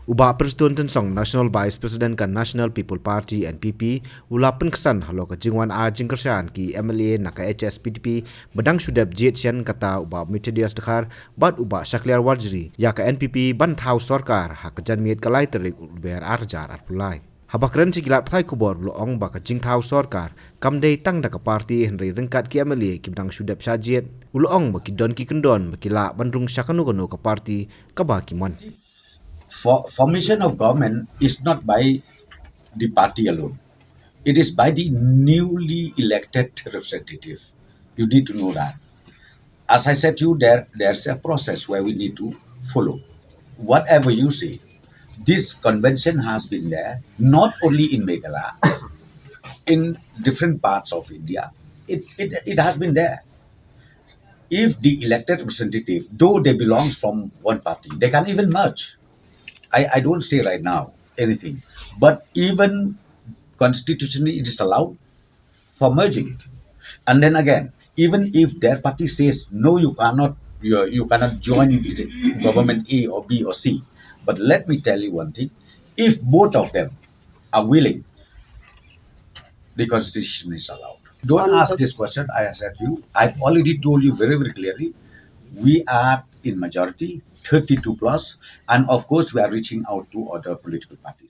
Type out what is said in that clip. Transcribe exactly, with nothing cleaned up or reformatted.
U Bah Prestone Tynsong, National Vice President ka National People Party, N P P, u la pynksan halor ka jingwan ai jingkyrshan ki M L A na ka H S P D P ba dang shu dep jied shen, kata u Bah Methodius Dkhar bad u Bah Shakliar Warjri ïa ka N P P ban thaw sorkar ha ka janmiet ka lai tarik u Lber ar hajar arphew lai. Haba kren sha ki lad pathai khubor u la ong ba ka jingthaw sorkar kam dei tang da ka party, hynrei ryngkat ki M L A kiba dang shu dep shah jied. U la ong ba ki don ki kyndon ba ki lah ban rung sha kano kano ka party kaba ki mon. For formation of government is not by the party alone. It is by the newly elected representative. You need to know that. As I said to you, there there's a process where we need to follow. Whatever you see, this convention has been there not only in Meghalaya, in different parts of India. It it, it has been there. If the elected representative, though they belong from one party, they can even merge. I, I don't say right now anything, but even constitutionally it is allowed for merging. And then again, even if their party says no, you cannot, you, you cannot join the government A or B or C. But let me tell you one thing: if both of them are willing, the constitution is allowed. Don't ask this question. I said you. I've already told you very, very clearly. We are in majority, thirty-two plus, and of course we are reaching out to other political parties.